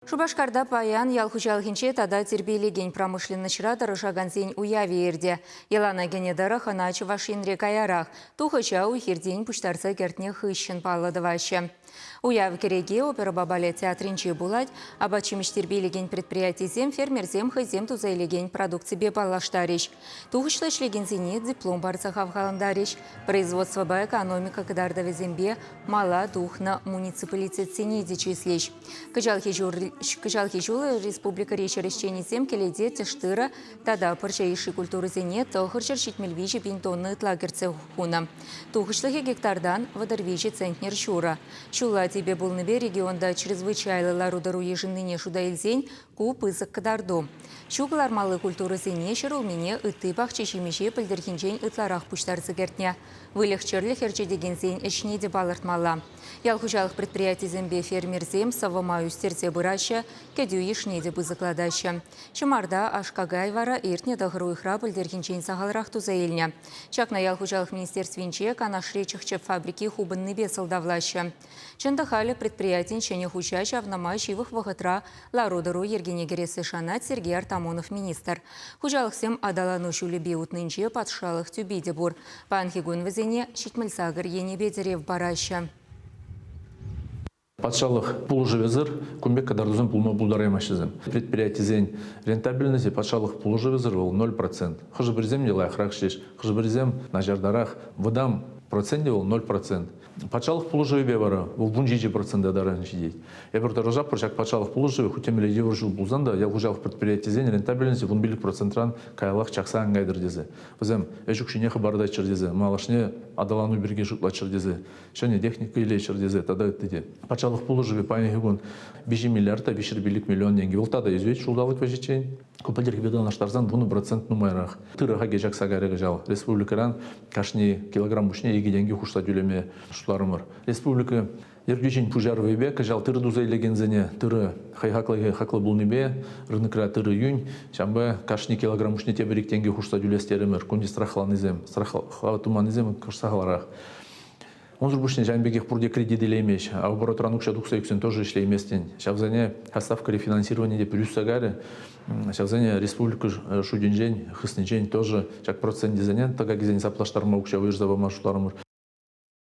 Шупашкарта паян ял хуҫалӑхӗнче тата тирпейлекен промышленноҫра тӑрӑшакансен уявӗ иртӗ. Йӑлана кӗнӗ тӑрӑх ӑна Чӑваш Енре каярах, тухӑҫа уй-хиртен пуҫтарса кӗртнӗ хыҫҫӑн паллӑ тӑваҫҫӗ. Уяв кӗреки оперӑпа балет театрӗнче пулать. Апат-ҫимӗҫ тирпейлекен предприятисем фермерсем хӑйсем туса илекен продукципе паллаштарӗҫ. Тухӑҫлӑ ӗҫлекенсене диплом парса хавхалантарӗҫ. Производствӑпа экономика кӑтартӑвӗсемпе мала тухнӑ муниципалитетсене те чыслӗҫ. Кӑҫалхи ҫул республикӑри ҫӗр ӗҫченӗсем кӗлете тӗш-тырӑ тата пӑрҫа йышши культурӑсене 973 пин тонна ытла кӗртсе хунӑ. Тухӑҫлӑхӗ гектартан 33 центнер ҫурӑ. Ҫулла типӗ пулнипе регионта чрезвычайлӑ лару-тӑру йышӑннине шута илсен ку пысӑк кӑтарту. Ҫу кӑлармалли культурӑсене, ҫӗрулмине, ытти пахча-ҫимӗҫе пӗлтӗрхинчен ытларах пуҫтарса кӗртнӗ. Выльӑх-чӗрлӗх ӗрчетекенсен ӗҫне те палӑртмалла. Ял хуҫалӑх предприятийӗсемпе фермерсем сӑвӑма ӳстерсе пыраҫҫӗ, кӗтӳ йышне те пысӑклатаҫҫӗ. Ҫӑмарта, аш-какай вара иртнӗ тӑхӑр уйӑхра пӗлтӗрхинчен сахалрах туса илнӗ. Ҫакна ял хуҫалӑх министерствинче Канашри чӑх-чӗп фабрики хупӑннипе сӑлтавлаҫҫӗ. Чӑн та халӗ предприятин ҫӗнӗ хуҫа ҫавна май ҫывӑх вӑхӑтра лару-тӑру йӗркене кӗрессе шанать Сергей Артамонов министр. Хуҫалӑхсем аталану ҫулӗпе утнинче патшалӑх тӳпи те пур. Паянхи кун вӗсене 78 енӗпе тӗрев параҫҫӗ. Патшалӑх пулӑшӑвӗсӗр кун пек кӑтартусем пулма пултараймаҫҫӗ. Предприятисен рентабельноҫӗ патшалӑх пулӑшӑвӗсӗр вӑл 0%. Хӑшӗ-пӗрисем те лайӑхрах ӗҫлеҫ, хӑшӗ-пӗрисем начартарах. Вӑтам проценчӗ вӑл 0%. Патшалӑх пулӑшӑвӗпе вара вӑл 17% таран ҫитет. Эпир тӑрӑшатпӑр ҫак патшалӑх пулӑшӑвӗ хуть темле йывӑр ҫул пулсан та ял хуҫалӑх предприятисен рентабельноҫӗ 15 процентран каяллах чакса ан кайтӑр тесе. Вӗсем ӗҫ укҫине хӑпартаччӑр тесе, малашне аталану пирки шутлаччӑр тесе, ҫӗнӗ техника илеччӗр тесе тата ытти те. Патшалӑх пулӑшӑвӗ паянхи кун 3 миллиард та 305 миллион тенкӗ вӑл тата ӳсет ҫулталӑк вӗҫӗччен. Ку пӗлтӗрхипе танлаштарсан 10% нумайрах. Тырӑ хакӗ чакса кайрӗ кӑҫал. Республикӑран кашни килограмм пуҫне 2 тенкӗ хушса тӳлеме шутларӑмӑр. Республика ертӳҫин пуҫарӑвӗпе кӑҫал тырӑ туса илекенсене тырӑ хӑй хаклӑхӗ хаклӑ пулнипе рынокра тырӑ йӳн, ҫавӑнпа кашни килограмм пуҫне тепӗр 2 тенкӗ хушса тӳлес терӗмӗр. Кунти страхланисем, страхлава туманнисем кӑшт сахалрах. Унсӑр пуҫне ҫавӑн пекех пурте кредит илеймест. Оборотран укҫа тухса ӳксен тоже ӗҫлейместӗн. Ҫавсене ставка рефинансировани те плюс кайрӗ. Ҫавсене республика шутӗнчен, хыснинчен тоже ҫак процентӗсене тӑкакӗсене саплаштарма укҫа уйӑрса пама шутларӑмӑр.